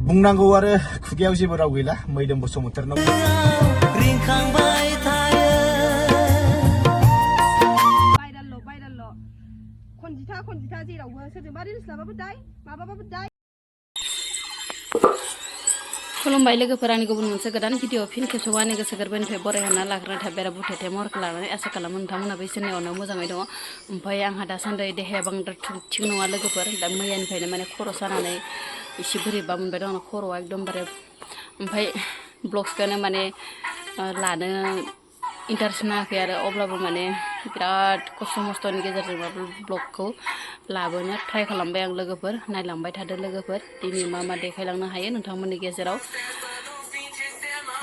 बुंनांगौ आरो खुगायाव जेबो राव गैला मैदोम बसुमतारिनाव रिंखांबाय थायो बायदाल' खनजिथा जेरावबो सोरजोंबा रिल्स लाबाबो दाय माबाबाबो दाय खुलुमबाय लोगोफोर आंनि गुबुन मोनसे गोदान भिडिअ फिन खेबसेबाव आंनि गोसो गोरबोनिफ्राय बरायहरना लाग्रोनाय थाबाय आरो बुथेथे महरखौ लानानै आसा खालामो नोंथांमोनाबो इसोरनि अननायाव मोजाङै दङ ओमफ्राय आंहा दासान्दि देहाया बांद्राय थिग नङा लोगोफोर दा मैयानिफ्रायनो माने खर' सानानै एसे बोरैबा मोनबाय दं आंना खर'आ एकदमबारे ओमफ्राय ब्लग्सखौनो माने लानो इन्टारेस्ट नाङाखै आरो अब्लाबो माने बिराद खस्थ' मस्थ'नि गेजेरजोंबाबो ब्लगखौ लाबोनो ट्राइ खालामबाय आं लोगोफोर नायलांबाय थादो लोगोफोर दिनै मा मा देखायलांनो हायो नोंथांमोननि गेजेराव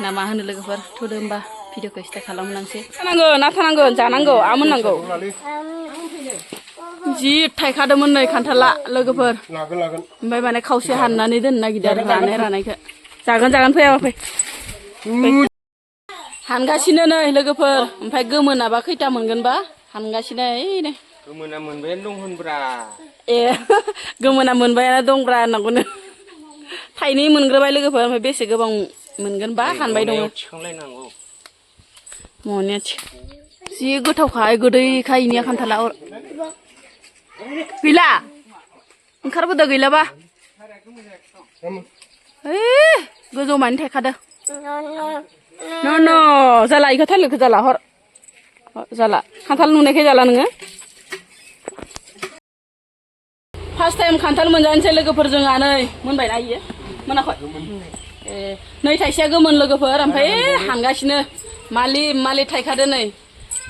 ना मा होनो लोगोफोर थुदो होमबा भिडिअखौ स्टार्ट खालामलांसै थानांगोन ना थानांगोन जानांगौ आमोननांगौ जि थाइखादोंमोन नै खान्थाला लोगोफोर ओमफ्राय माने खावसे हाननानै दोननो नागिरदों आरो रानायखौ जागोन फैयाबा फै हानगासिनो नै लोगोफोर ओमफ्राय गोमोनाबा खैथा मोनगोनबा हानगासिनो ओइनो गोमोना मोनबायानो दं होनब्रा ए गोमोना मोनबायानो दंब्रा होननांगौनो थाइनै मोनग्रोबाय लोगोफोर ओमफ्राय बेसे गोबां मोनगोनबा हानबाय दङ थिखांलायनांगौ मनिया जि गोथावखाय गोदैखाय इनिया खान्थाला गैला ओंखारबोदो गैलाबा गोजौ मानि थायखादो न' जाला इखौ थालिरखौ जाला हर जाला खान्थाल नुनायखाय जाला नोङो फार्स्ट टाइम खान्थाल मोनजानोसै लोगोफोर जोंहा नै मोनबायना इयो मोनाखै ए नै थाइसेया गोमोन लोगोफोर ओमफ्राय हांगासिनो मालि थायखादो नै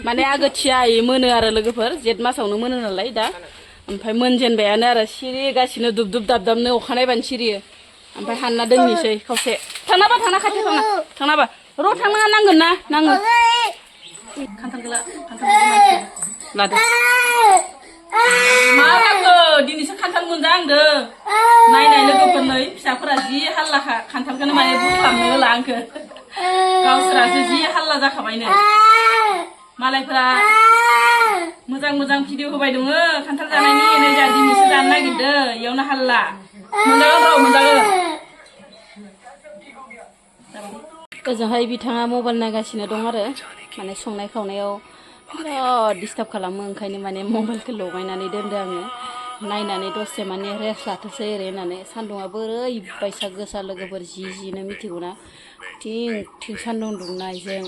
माने आगोथिया मोनो आरो लोगोफोर जेठ मासावनो मोनो नालाय दा ओमफ्राय मोनजेनबायानो आरो सिरिगासिनो दुब दाबनो अखानायबानो सिरियो ओमफ्राय हानना दोननोसै खावसे थांना खाथियाव थांनाबा र' थांनाङा नांगोन ना नाङो खान्थालखौ लादो मा नांगौ दिनैसो खान्थाल मोनजाहांदो नायनाय लोगोफोर नै फिसाफोरा जि हाल्लाखा खान्थालखौनो माने बुख्लाबनो होला आंखो गावसोरासो जि हाल्ला जाखाबायनो मालायफोरा मोजां भिडिअ होबाय दङ खान्थाल जानायनि नै जा दिनैसो जानो नागिरदो इयावनो हाल्ला मोनजागोन ओजोंहाय बिथाङा मबाइल नायगासिनो दं आरो माने संनाय खावनायाव बिराद डिस्टार्ब खालामो ओंखायनो माने मबाइलखौ लगायनानै दोनदो आङो नायनानै दसे माने रेस्ट लाथोसै ओरै होननानै सान्दुंआबो ओरैबायसा गोसा लोगोफोर जिनो मिथिगौना थिं सान्दुं दुंनायजों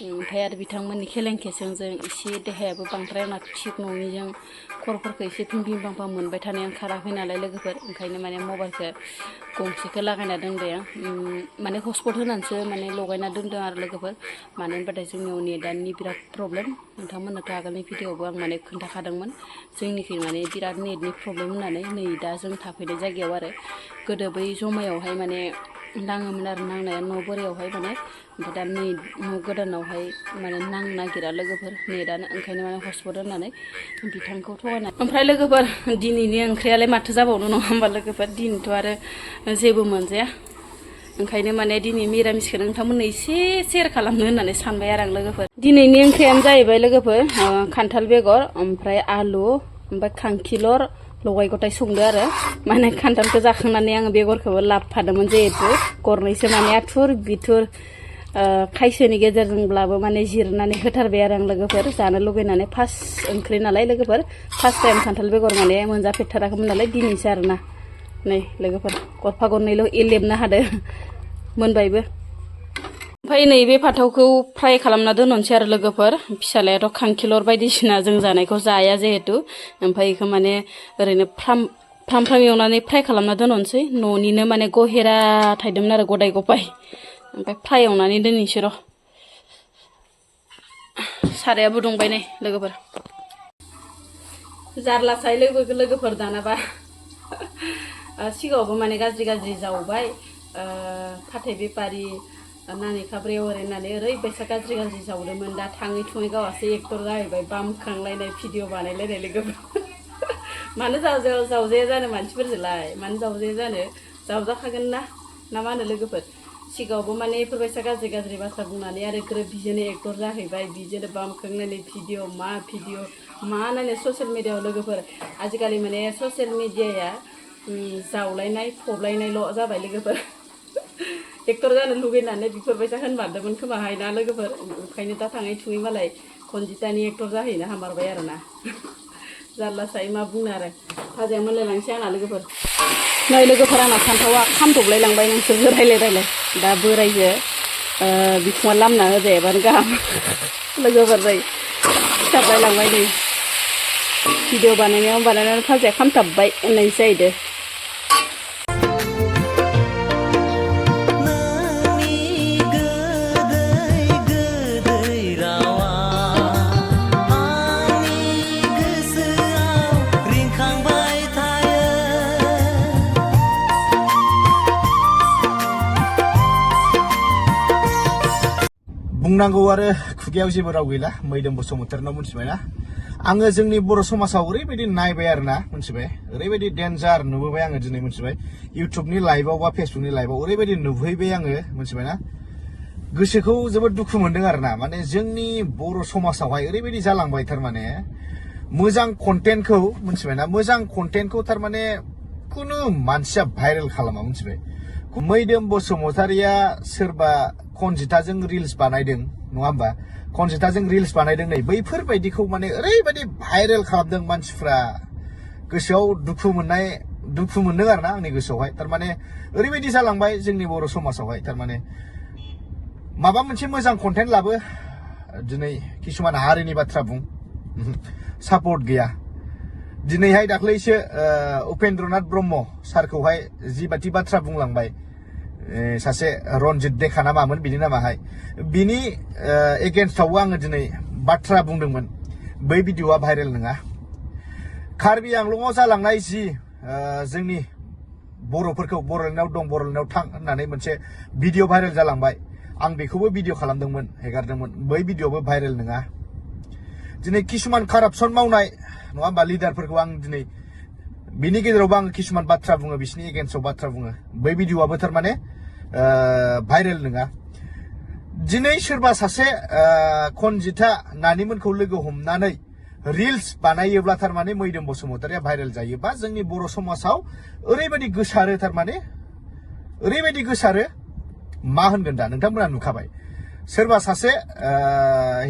ओमफ्राय आरो बिथांमोननि खेलें खेसेंजों एसे देहायाबो बांद्राय आंना थिग नङिजों खर'फोरखौ एसे फिं फां मोनबाय थानाय ओंखाराखै नालाय लोगोफोर ओंखायनो माने मबाइलखौ गंसेखौ लागायना दोनबाय आं माने हटस्पट होनानैसो माने लगायना दोनदों आरो लोगोफोर मानो होनबाथाय जोंनियाव नेटनि बिराद प्रब्लेम नोंथांमोननोथ' आगोलनि भिडिअआवबो आं माने खोन्थाखादोंमोन जोंनिखै माने बिराद नेटनि प्रब्लेम होननानै नै दा जों थाफैनाय जायगायाव आरो गोदो बै जमायावहाय माने नाङोमोन आरो नांनाया न' बोरायावहाय माने ओमफ्राय दा नै न' गोदानावहाय माने नांनो नागिरा लोगोफोर नेटआनो ओंखायनो माने हटस्पट होननानै बिथांखौ थगायना ओमफ्राय लोगोफोर दिनैनि ओंख्रियालाय माथो जाबावनो नङा होमबा लोगोफोर दिनैथ' आरो जेबो मोनजाया ओंखायनो माने दिनै मिरामिसखौ नोंथांमोननो एसे सेयार खालामनो होननानै सानबाय आरो आं लोगोफोर दिनैनि ओंख्रियानो जाहैबाय लोगोफोर खान्थाल बेगर ओमफ्राय आलु ओमफ्राय खांखिलर लगाय गथाय संदो आरो माने खान्थालखौ जाखांनानै आङो बेगरखौबो लाबोफादोंमोन जिहेतु गरनैसो माने आथुर बिथुर खायसेनि गेजेरजोंब्लाबो माने जिरनानै होथारबाय आरो आं लोगोफोर जानो लुगैनानै फार्स्ट ओंख्रि नालाय लोगोफोर फार्स्ट टाइम खान्थाल बेगर माने मोनजाफेरथाराखैमोन नालाय दिनैसो आरोना नै लोगोफोर गरफा गरनैल' एलेबनो हादो मोनबायबो ओमफ्राय नैबे फान्थावखौ फ्राय खालामना दोननोसै आरो लोगोफोर फिसालायाथ' खांखिलर बायदिसिना जों जानायखौ जाया जिहेतु ओमफ्राय बेखौ माने ओरैनो फ्राम एवनानै फ्राय खालामना दोननोसै न'निनो माने गहेरा थायदोंमोन आरो गदाय गपाय ओमफ्राय फ्राय एवनानै दोननोसै र' सारायाबो दुंबाय नै लोगोफोर जारलासाय लोगोफोर दानाबा सिगाङावबो माने गाज्रि जावबाय फाथै बेपारि नानि खाब्रैयाव ओरैनानै ओरैबायसा गाज्रि जावदोंमोन दा थाङै थुङै गावासो एक्टर जाहैबाय बामखांलायनाय भिडिअ बानायलायनाय लोगोफोर मानो जावजाया जानो मानसिफोरजोंलाय मानो जावजाया जानो जावजाखागोन ना मा होनो लोगोफोर सिगाङावबो माने बेफोरबायसा गाज्रि बाथ्रा बुंनानै आरो ग्रोब बिजोंनो एक्टर जाहैबाय बिजोंनो बामखांलायनाय भिडिअ मा नायनो ससियेल मिडियायाव लोगोफोर आजिखालि माने ससियेल मिडियाया जावलायनाय फबलायनायल' जाबाय लोगोफोर एक्टर जानो लुगैनानै बेफोरबायसा होनबारदोंमोन खोमाहाय ना लोगोफोर ओंखायनो दा थाङै थुङै मालाय खनजितानि एक्टर जाहैनो हामारबाय आरोना जारलासाय मा बुंनो आरो भाजाया मोनलायलांसै आंना लोगोफोर नै लोगोफोर आंना फान्थावा खामदबलायलांबाय नोंसोरबो रायलाय दा बोराइजो बिखुङा लामना होजायाबानो गाहाम लोगोफोर नै सिथाबलायलांबाय नै भिडिअ बानायनानै भाजाया खामथाबबाय होननायसो जाहैदों बुंनांगौ आरो खुगायाव जेबो राव गैला मैदोम बसुमतारिनाव मिथिबायना आङो जोंनि बर' समाजाव ओरैबायदि नायबाय आरोना मिथिबाय ओरैबायदि डेन्जार नुबोबाय आङो दिनै मिथिबाय इउटुबनि लाइभआव बा फेसबुकनि लाइभआव ओरैबायदि नुहैबाय आङो मिथिबायना गोसोखौ जोबोद दुखु मोनदों आरोना माने जोंनि बर' समाजावहाय ओरैबायदि जालांबाय थारमाने मोजां कन्टेन्टखौ मिथिबायना मोजां कन्टेन्टखौ थारमाने कुनु मानसिया भाइरेल खालामा मिथिबाय मैदोम बसुमतारिया सोरबा कनजिताजों रिल्स बानायदों नङा होमबा कनजिताजों रिल्स बानायदों नै बैफोरबायदिखौ माने ओरैबायदि भाइरेल खालामदों मानसिफ्रा गोसोआव दुखु मोनदों आरोना आंनि गोसोआवहाय थारमाने ओरैबायदि जालांबाय जोंनि बर' समाजावहाय थारमाने माबा मोनसे मोजां कन्टेन्ट लाबो दिनै किसुमान हारिनि बाथ्रा बुं सापर्ट गैया दिनैहाय दाख्लैसो उपेन्द्रनाथ ब्रह्म सारखौहाय जिबादि बाथ्रा बुंलांबाय सासे रनजित देखा ना मामोन बिनि नामाहाय बिनि एगेन्स्टआवबो आङो दिनै बाथ्रा बुंदोंमोन बै भिडिअआ भाइरेल नङा कार्बि आंलंआव जालांनाय जि जोंनि बर'फोरखौ बर'लेण्डआव दं बर'लेण्डआव थां होननानै मोनसे भिडिअ भाइरेल जालांबाय आं बेखौबो भिडिअ खालामदोंमोन हेगारदोंमोन बै भिडिअआबो भाइरेल नङा दिनै किसुमान कारापसन मावनाय नङा होमबा लिडारफोरखौ आं दिनै बिनि गेजेरावबो आं किसुमान बाथ्रा बुङो बिसिनि एगेन्स्टआव बाथ्रा बुङो बै भिडिअआबो थारमाने भाइरेल नङा दिनै सोरबा सासे कनजिता नानिमोनखौ लोगो हमनानै रिल्स बानायोब्ला थारमाने मैदोम बसुमतारिया भाइरेल जायो बा जोंनि बर' समाजाव ओरैबायदि गोसारो थारमाने ओरैबायदि गोसारो मा होनगोन दा नोंथांमोना नुखाबाय सोरबा सासे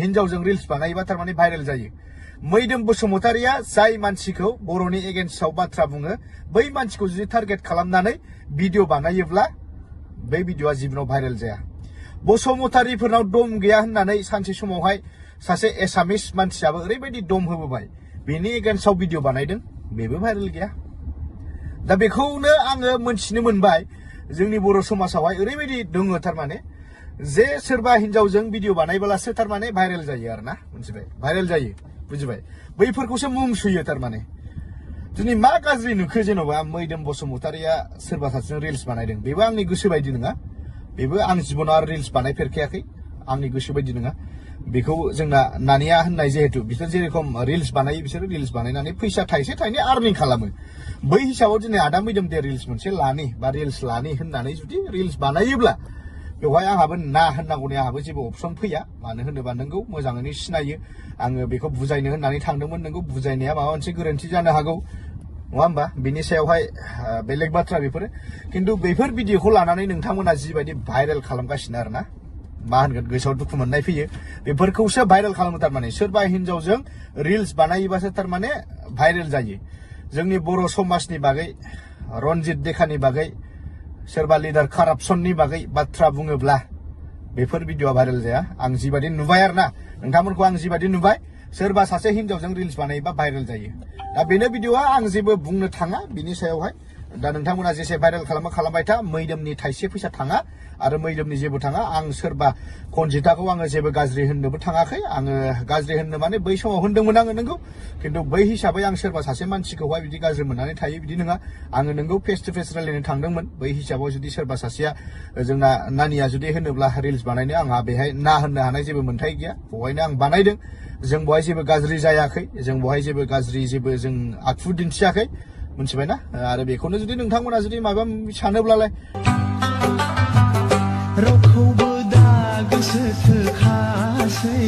हिनजावजों रिल्स बानायोबा थारमाने भाइरेल जायो मैदोम बसुमतारिया जाय मानसिखौ बर'नि एगेन्स्टआव बाथ्रा बुङो बै मानसिखौ जुदि टारगेट खालामनानै भिडिअ बानायोब्ला बै भिडिअआ जिबनाव भाइरेल जाया बसुमतारिफोरनाव दम गैया होननानै सानसे समावहाय सासे एसामिस मानसियाबो ओरैबायदि दम होबोबाय बेनि एगेन्स्टआव भिडिअ बानायदों बेबो भाइरेल गैया दा बेखौनो आङो मोनथिनो मोनबाय जोंनि बर' समाजावहाय ओरैबायदि दङ थारमाने जे सोरबा हिनजावजों भिडिअ बानायब्लासो थारमाने भाइरेल जायो आरोना मिथिबाय भाइरेल जायो बुजिबाय बैफोरखौसो मुं सुयो थारमाने दिनै मा गाज्रि नुखो जेन'बा मैदोम बसुमतारिया सोरबा सासेजों रिल्स बानायदों बेबो आंनि गोसो बायदि नङा बेबो आं जिबनाव रिल्स बानायफेरखायाखै आंनि गोसो बायदि नङा बेखौ जोंना नानिया होननाय जिहेतु बिसोर जेरेखम रिल्स बानायो बिसोर रिल्स बानायनानै फैसा थाइसे थाइनै आर्निं खालामो बै हिसाबाव दिनै आदा मैदोम दे रिल्स मोनसे लानि बा रिल्स लानि होननानै जुदि रिल्स बानायोब्ला बेवहाय आंहाबो ना होननांगौनि आंहाबो जेबो अपसन फैया मानो होनोबा नोंगौ मोजाङैनो सिनायो आङो बेखौ बुजायनो होननानै थांदोंमोन नोंगौ बुजायनाया माबा मोनसे गोरोन्थि जानो हागौ नङा होमबा बिनि सायावहाय बेलेग बाथ्रा बेफोरो खिन्थु बेफोर भिडिअखौ लानानै नोंथांमोना जिबायदि भाइरेल खालामगासिनो आरोना मा होनगोन गोसोआव दुखु मोननाय फैयो बेफोरखौसो भाइरेल खालामो थारमाने सोरबा हिनजावजों रिल्स बानायोबासो थारमाने भाइरेल जायो जोंनि बर' समाजनि बागै रनजित देखानि बागै सोरबा लिडार कारापसननि बागै बाथ्रा बुङोब्ला बेफोर भिडिअआ भाइरेल जाया आं जिबायदि नुबाय आरोना नोंथांमोनखौ आं जिबायदि नुबाय सोरबा सासे हिनजावजों रिल्स बानायोबा भाइरेल जायो दा बेनो भिडिअआ आं जेबो बुंनो थाङा बिनि सायावहाय दा नोंथांमोना जेसे भाइरेल खालामबाय था मैदोमनि थाइसे फैसा थाङा आरो मैदोमनि जेबो थाङा आं सोरबा कनजिताखौ आङो जेबो गाज्रि होननोबो थाङाखै आङो गाज्रि होननो माने बै समाव होनदोंमोन आङो नोंगौ खिन्थु बै हिसाबै आं सोरबा सासे मानसिखौहाय बिदि गाज्रि मोननानै थायो बिदि नङा आङो नोंगौ फेस टु फेस रायलायनो थांदोंमोन बै हिसाबाव जुदि सोरबा सासेया जोंना नानिया जुदि होनोब्ला रिल्स बानायनो आंहा बेहाय ना होननो हानाय जेबो मोन्थाय गैया बेवहायनो आं बानायदों जों बेवहाय जेबो गाज्रि जायाखै जों बेवहाय जेबो गाज्रि जेबो जों आखु दिन्थियाखै मिथिबायना आरो बेखौनो जुदि नोंथांमोना जुदि माबा सानोब्लालाय रावखौबो दा गोसो थोखासै